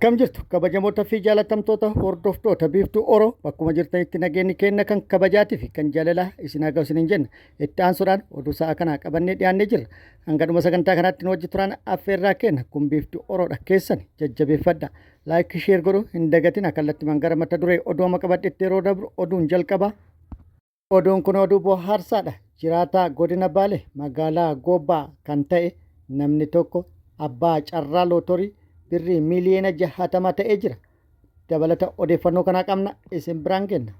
Akkam jirtu kabajamoota fi jaalatamtoota hordoftoota Biiftuu Oro, bakkuma jirtanitti nageenyi keenna kan kabajaatii fi kan jaalalaa isin haa ga'u isiniin jenna. Itti aansuudhaan oduu sa'a kanaa qabannee dhiyaannee jirra. Hanga dhuma sagantaa kanaatti nu wajji turaan affeerraa keenna. Kun Biiftuu Oroodha, keessan jajjabeeffadha. Like, share godhuu hin dagatina. Kallattimaan gara mata duree oduu amma qabadhetti yeroo dabru, oduun jalqaba. Oduun kun oduu bohaarsaadha. Jiraataa godina Baalee magaalaa Goobbaa kan ta'e namni tokko abbaa carraa lootorii birrii miiliyoona 60 ta'ee jira. Dabalata odeeffannoo kanaa qabna, isin biraan geenna.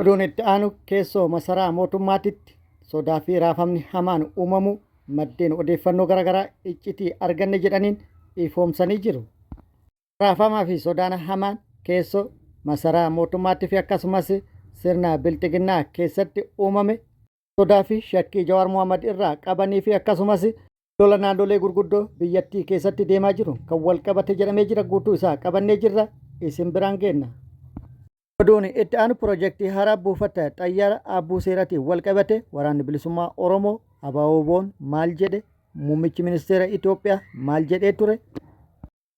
Oduun itti aanu, keessoo masaraa mootummaatitti sodaa fi raafamni hamaan uumamuu maddeen odeeffannoo garaagaraa iccitii arganne jedhaniin ifoomsanii jiru. Raafamaa fi sodaan hamaan keessoo masaraa mootummaatti fi akkasumas sirna bilxiginnaa keessatti uumame sodaa fi shakkii Jawaar Mohaammed irraa qabanii fi akkasumas lola naannolee gurguddoo biyyattii keessatti deemaa jiru kan wal qabate jedhamee jira. Guutuu isaa qabannee jirra, isin biraan geenna. Oduun itti aanu, pirojektii haaraa buufata xayyaara Aabbuu Seeratiin wal qabate Waraanni Bilisummaa Oromoo ABO-WBOn maal jedhe? Muummichi Ministeera Itoophiyaa maal jedhee ture?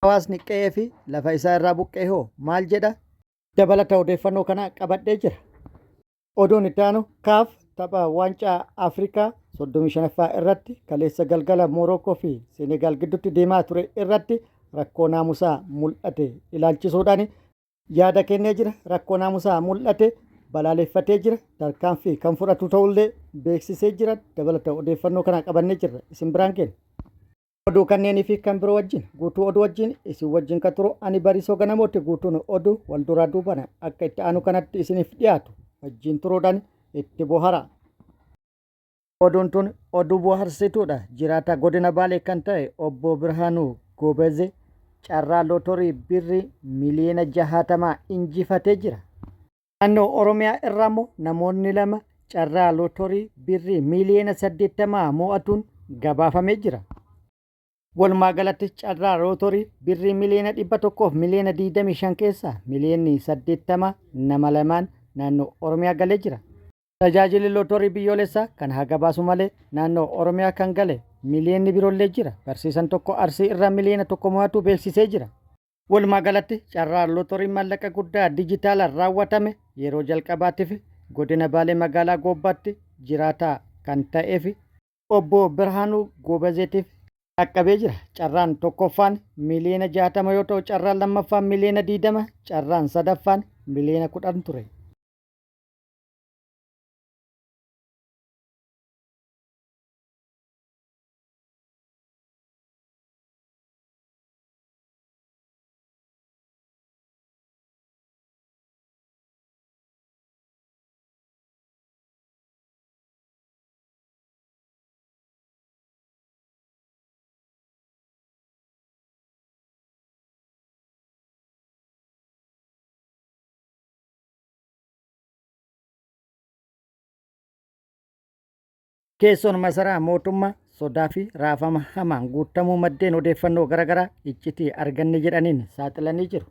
Hawaasni qe'ee fi lafa isaa irraa buqqa'e hoo maal jedha? Dabalata odeeffannoo kana qabadhee jira. Oduun itti aanu, CAF tapha waancaa Afrikaa 35ffaa irratti kaleessa galgala Moorookoo fi Senegaal gidduutti deemaa ture irratti rakkoo naamusaa mul'ate ilaalchisuudhaan yaada kennee jira. Rakkoo naamusaa mul'ate balaaleffatee jira. Tarkaanfii kan fudhatu ta'ullee beeksisee jira. Dabalata odeeffannoo kana qabannee jirra. Isin biraan geenya. Oduu kanneenii fi kan biroo wajjin, guutuu oduu wajjin isin wajjin kan turu ani Bariisoo Ganamooti. Guutuun oduu wal duraa duubaan akka itti aanu kanatti isiniif dhiyaatu, wajjin turuudhaan itti bohara. Oduun tun oduu bohaarsituudha. Jiraataa godina Baalee kan ta'e obbo Birhaanuu Goobazee carraa lootorii birrii miliyoona 60 injifatee jira. Naannoo Oromiyaa irraa immoo namoonni lama carraa lootorii birrii miliyoona 80 mo'atuun gabaafamee jira. Walumaa galatti carraa lootorii birrii miliyoona 100 fi miliyoona 25 keessaa miliyoonni 80 nama lamaan naannoo Oromiyaa galee jira. Tajaajilli lootorii biyyoolessaa kan haa gabaasu malee, naannoo Oromiyaa kan gale miliyoonni biroollee jira. Barsiisan tokko Arsii irraa miliyoona 1 mo'atuu beeksisee jira. Walumaa galatti carraa lootorii maallaqa guddaa dijitaalaan raawwatame yeroo jalqabaatiif godina Baalee magaalaa Goobbaatti jiraataa kan ta'eef obbo Birhaanuu Goobazeetiif qaqqabee jira. Carraan tokkoffaan miliyoona 60 yoo ta'u, carraan lammaffaan miliyoona 20, carraan sadaffaan miliyoona 10 ture. Keessoon masaraa mootummaa sodaa fi raafama hamaan guutamuu maddeen odeeffannoo garaagaraa iccitii arganne jedhaniin saaxilanii jiru.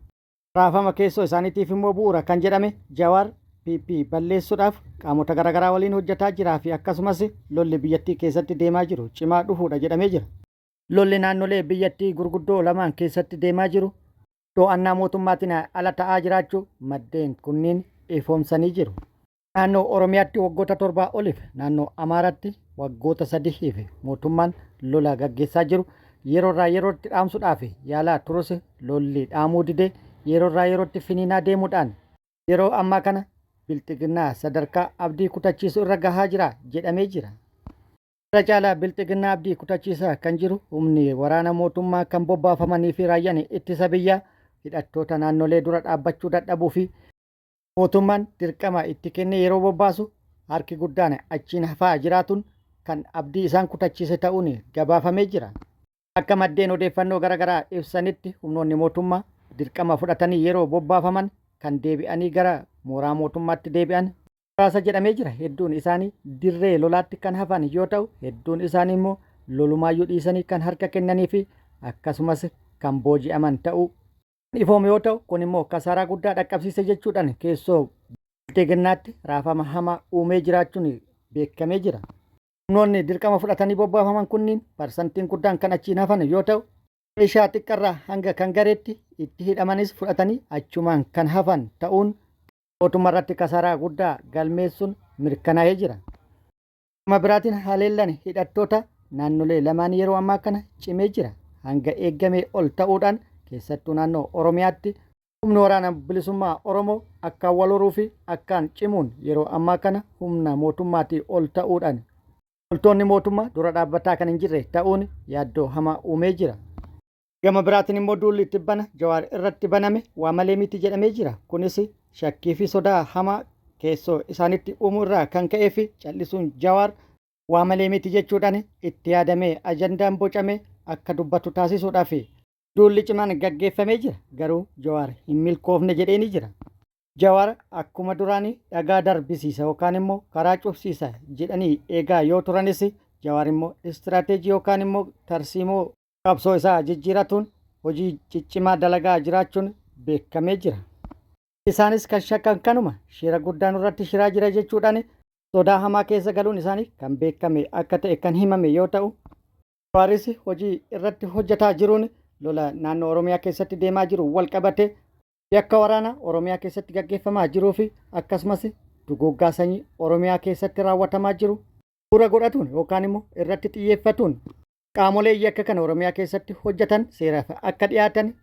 Raafama keessoo isaaniitiif immoo bu'uura kan jedhame Jawaar PP balleessuudhaaf qaamota garaagaraa waliin hojjetaa jiraa fi akkasumas lolli biyyattii keessatti deemaa jiru cimaa dhufuudha jedhamee jira. Lolli naannolee biyyattii gurguddoo lamaan keessatti deemaa jiru to'annaa mootummaatiin ala ta'aa jiraachuu maddeen kunniin ifoomsanii jiru. Naannoo Oromiyaatti waggoota torbaa oliif, naannoo Amaaraatti waggoota sadihiif mootummaan lola gaggeessaa jiru yeroorraa yerootti dhaamsuudhaaf yaalaa turus, lolli dhaamuu didee yeroorraa yerootti finiinaa deemuudhaan yeroo ammaa kana bilxiginnaa sadarkaa abdii kutachiisu irra gahaa jira jedhamee jira. Irra caalaa bilxiginnaa abdii kutachiisaa kan jiru humni waraana mootummaa kan bobbaafamanii fi raayyaan ittisa biyyaa hidhattoota naannolee dura dhaabbachuu dadhabuu fi mootummaan dirqama itti kennee yeroo bobbaasu harki guddaan achiin hafaa jiraatuun kan abdii isaan kutachiise ta'uun gabaafamee jira. Akka maddeen odeeffannoo gara garaa ibsanitti, humnoonni mootummaa dirqama fudhatanii yeroo bobbaafaman kan deebi'anii gara mooraa mootummaatti deebi'an muraasa jedhamee jira. Hedduun isaanii dirree lolaatti kan hafan yoo ta'u, hedduun isaanii immoo lolumaayyuu dhiisanii kan harka kennanii fi akkasumas kan booji'aman ta'uu ifoome yoo ta'u, kun immoo kasaaraa guddaa dhaqqabsiise jechuudhaan keessoo bilxiginnaatti raafama hamaa uumee jiraachuun beekamee jira. Humnoonni dirqama fudhatanii bobbaafaman kunniin parsantiin guddaan kan achiin hafan yoo ta'u, Meeshaa xiqqarraa hanga kan gareetti itti hidhamanis fudhatanii achumaan kan hafan ta'uun mootummaa irratti kasaaraa guddaa galmeessuun mirkanaa'ee jira. Gama biraatiin haleellaan hidhattoota naannolee lamaan yeroo ammaa kana cimee jira. Hanga eegamee ol ta'uudhaan keessattuu naannoo Oromiyaatti humni waraana bilisummaa Oromoo akkaan wal horuu fi akkaan cimuun yeroo ammaa kana humna mootummaatii ol ta'uudhaan loltoonni mootummaa dura dhaabbataa kan hin jirre ta'uun yaaddoo hamaa uumee jira. Gama biraatiin immoo duulli tibbana Jawaar irratti baname waa malee miti jedhamee jira. Kunis shakkii fi sodaa hamaa keessoo isaanitti uumuu irraa kan ka'ee fi callisuun Jawaar waa malee miti jechuudhaan itti yaadamee ajandaan bocame akka dubbatu taasisuudhaaf duulli cimaan gaggeeffamee jira. Garuu Jawaar hin milkoofne jedhee ni jira. Jawaar akkuma duraanii dhagaa darbisiisa yookaan immoo karaa cufsiisa jedhanii eegaa yoo turanis, Jawaar immoo istiraateejii yookaan immoo tarsiimoo qabsoo isaa jijjiiratuun hojii ciccimaa dalagaa jiraachuun beekamee jira. Isaanis kan shakkan kanuma shira guddaa nurratti shiraa jira jechuudhaan sodaa hamaa keessa galuun isaanii kan beekame akka ta'e kan himame yoo ta'u, Jawaaris hojii irratti hojjetaa jiruun lola naannoo Oromiyaa keessatti deemaa jiru wal qabate, yakka waraanaa Oromiyaa keessatti gaggeeffamaa jiruu fi akkasumas duguuggaa sanyii Oromiyaa keessatti raawwatamaa jiru bu'uura godhatuun yookaan immoo irratti xiyyeeffatuun qaamolee yakka kana Oromiyaa keessatti hojjetan seeraaf akka dhiyaatan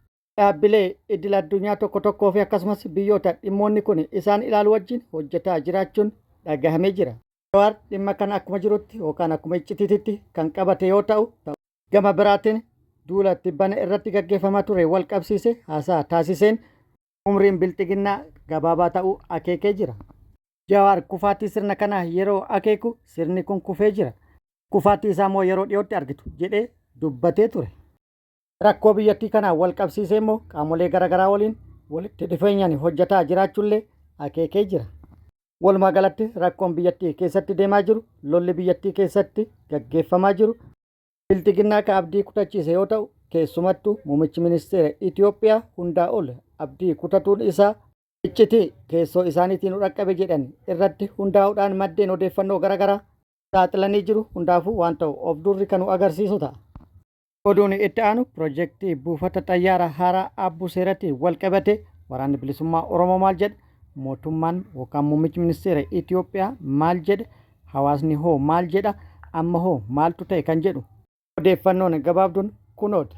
dhaabbilee idil addunyaa tokko tokkoo fi akkasumas biyyoota dhimmoonni kun isaan ilaalu wajjin hojjetaa jiraachuun dhagahamee jira. Jawaar dhimma kana akkuma jirutti yookaan akkuma iccitiitti kan qabate yoo ta'u, gama biraatiin duula tibbana irratti gaggeeffamaa ture wal qabsiise haasaa taasiseen umriin bilxiginnaa gabaabaa ta'uu akeekee jira. Jawaar kufaatii sirna kanaa yeroo akeeku, sirni kun kufee jira. Kufaatii isaa immoo yeroo dhiyootti argitu jedhee dubbatee ture. Rakkoo biyyattii kanaa wal qabsiisee immoo qaamolee garaagaraa waliin walitti dhufeenyaan hojjetaa jiraachuullee akeekee jira. Walumaa galatti rakkoon biyyattii keessatti deemaa jiru, lolli biyyattii keessatti gaggeeffamaa jiru bilxiginnaa ka abdii kutachiise yoo ta'u, keessumattuu muummichi ministeera Itoophiyaa hundaa ol abdii kutatuun isaa iccitii keessoo isaaniitiin dhaqqabe jedhan irratti hundaa'uudhaan maddeen odeeffannoo garaagaraa saaxilanii jiru. Hundaafuu waan ta'u of durri kan nu agarsiisu ta'a. Oduun itti aanu piroojeektii buufata xayyaara haaraa Abbuu Seeratti wal qabate waraanni bilisummaa Oromoo maal jedhe, mootummaan yookaan muummichi ministeera Itoophiyaa maal jedhe, hawaasni hoo maal jedha, amma hoo maaltu ta'e kan jedhu odeeffannoon gabaabduun kunooti.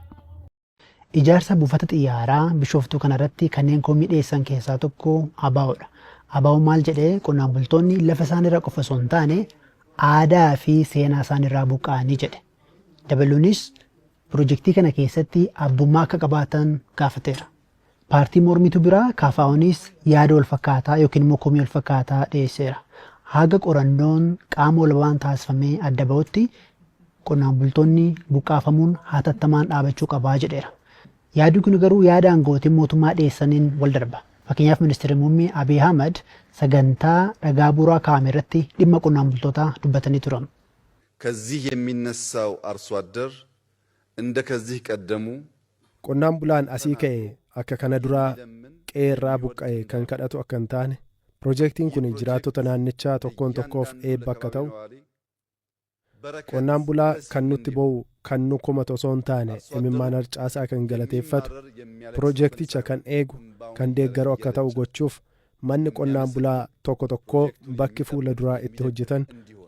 Ijaarsa buufata xiyyaaraa Bishooftuu kanarratti kanneen komii dhiyeessan keessaa tokko ABO'dha. ABO maal jedhee? Qonnaan bultoonni lafa isaanirraa qofa osoo hin taane aadaa fi seenaa isaanirraa buqqa'anii jedhe. Dabaluunis piroojeektii kana keessatti abbummaa akka qabaatan gaafateera. Paartii mormituu biraa KFO'nis yaada wal fakkaataa yookiin immoo komii wal fakkaataa dhiyeesseera. Haga qorannoon qaama walabaan taasifamee adda bahutti qonnaan bultoonni buqqaafamuun hatattamaan dhaabachuu qabaa jedheera. Yaadni kun garuu yaada aangootiin mootummaa dhiyeessaniin wal darba. Fakkeenyaaf, ministeerri muummee Abiy Ahmad sagantaa dhagaa bu'uuraa kaa'ame irratti dhimma qonnaan bultootaa dubbatanii turan. ከዚህ የሚነሳው አርሶ አደር እንደ ከዚህ ቀደሙ Qonnaan bulaan asii ka'e akka kana duraa qe'eerraa buqqa'e kan kadhatu akka hin taane, piroojeektiin kun jiraattota naannichaa tokkoon tokkoof eebba akka ta'u, qonnaan bulaa kan nutti bo'u, kan nu komatu osoo hin taane imimmaan harcaasaa kan galateeffatu, piroojeekticha kan eegu, kan deeggaru akka ta'u gochuuf, manni qonnaan bulaa tokko tokkoo bakki fuula duraa itti hojjetan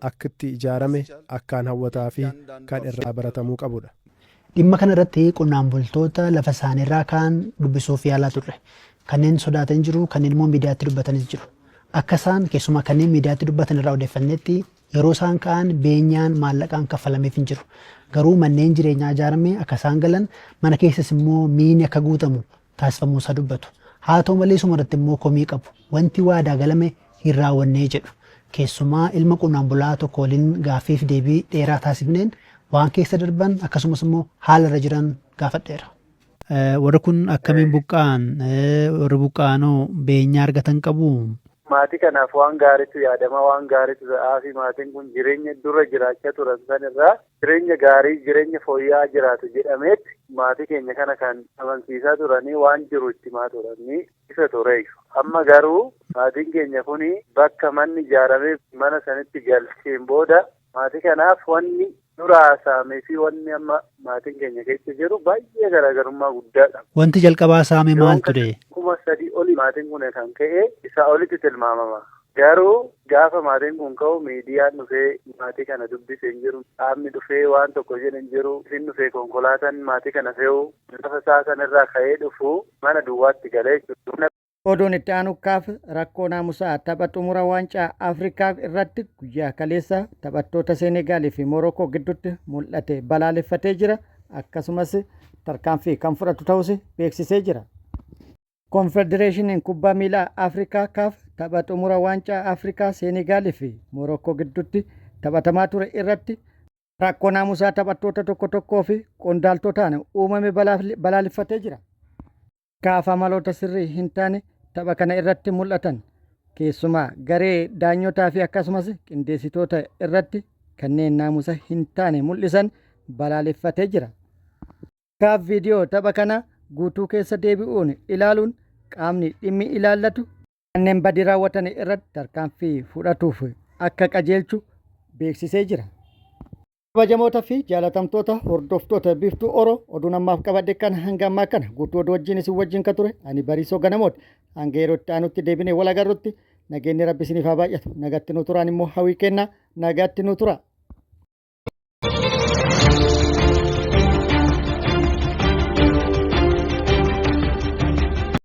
akka itti ijaarame akkaan hawwataa fi kan irraa baratamuu qabudha. Dhimma kana irratti qonnaan bultoota lafa isaaniirraa ka'an dubbisuuf yaalaa turre. Kanneen sodaatan jiru, kanneen immoo miidiyaatti dubbatanis jiru. Akka isaan keessumaa kanneen miidiyaatti dubbatan irraa odeeffannetti, yeroo isaan ka'an beenyaan maallaqaan kaffalameef hin jiru. Garuu manneen jireenyaa ijaarame akka isaan galan, mana keessas immoo miini akka guutamu taasifamuu isaa dubbatu. Haa ta'u malee isuma irratti immoo komii qabu. Wanti waadaa galame hin raawwannee jedhu. Keessumaa ilma qonnaan bulaa tokko waliin gaaffiif deebii dheeraa taasifneen waan keessa darban akkasumas immoo haala irra jiran gaafadheera. Warri kun akkamiin buqqa'an? Warri buqqa'anoo beenyaa argatan qabu? Maatii kanaaf waan gaariitu yaadama, waan gaariitu ta'aa fi maatiin kun jireenya dura jiraachaa turan san irraa jireenya gaarii, jireenya fooyya'aa jiraatu jedhameetti maatii keenya kana kan amansiisaa turanii, waan jiru itti himaa turanii isa tureeyyu. Amma garuu maatiin keenya kuni bakka manni ijaaramee mana sanitti galcheen booda maatii kanaaf wanni Dura haasa'amee fi wanni amma maatiin keenya keessa jiru baay'ee garaagarummaa guddaadha. Wanti jalqabaa saame maal ture? 3000 oli maatiin kun kan ka'e isaa olitti tilmaamama. Garuu gaafa maatiin kun ka'u miidiyaan dhufee maatii kana dubbisee hin jiru. Qaamni dhufee waan tokko jedhe hin jiru. Isin dhufee konkolaataan maatii kana fe'u lafa isaa sanarraa ka'ee dhufu mana duwwaatti galee jechuudha. Oduun itti aanu kaaf rakkoo naamusaa tapha xumura waancaa Afrikaa irratti guyyaa kaleessa taphattoota Seenegaalii fi Moorookoo gidduutti mul'ate balaaleffatee jira. Akkasumas tarkaanfii kan fudhatu ta'us beeksisee jira. Konfedereeshiniin Kubbaa Miilaa Afrikaa CAF tapha xumura waancaa Afrikaa Seenegaalii fi Moorookoo gidduutti taphatamaa ture irratti rakkoo naamusaa taphattoota tokko tokkoo fi qondaaltotaan uumame balaaleffatee jira. CAF amaloota sirrii hin taane tapha kana irratti mul'atan keessumaa garee daanyotaa fi akkasumas qindeessitoota irratti kanneen naamusa hin taane mul'isan balaaleffatee jira. CAF viidiyoo tapha kana guutuu keessa deebi'uun ilaaluun qaamni dhimmi ilaallatu kanneen badii raawwatan irratti tarkaanfii fudhatuuf akka qajeelchu beeksisee jira. Kabajamoota fi jaalatamtoota hordoftoota Biiftuu Oro, oduun ammaaf qabadhe kan hanga ammaa kana. Guutuu oduu wajjin isin wajjin ka ture ani Bariisoo Ganamooti. Hanga yeroo itti aanutti deebinee wal agarrutti nageenyi Rabbi isiniif haa baay'atu. Nagatti nu turaan immoo hawwii kenna. Nagatti nu tura.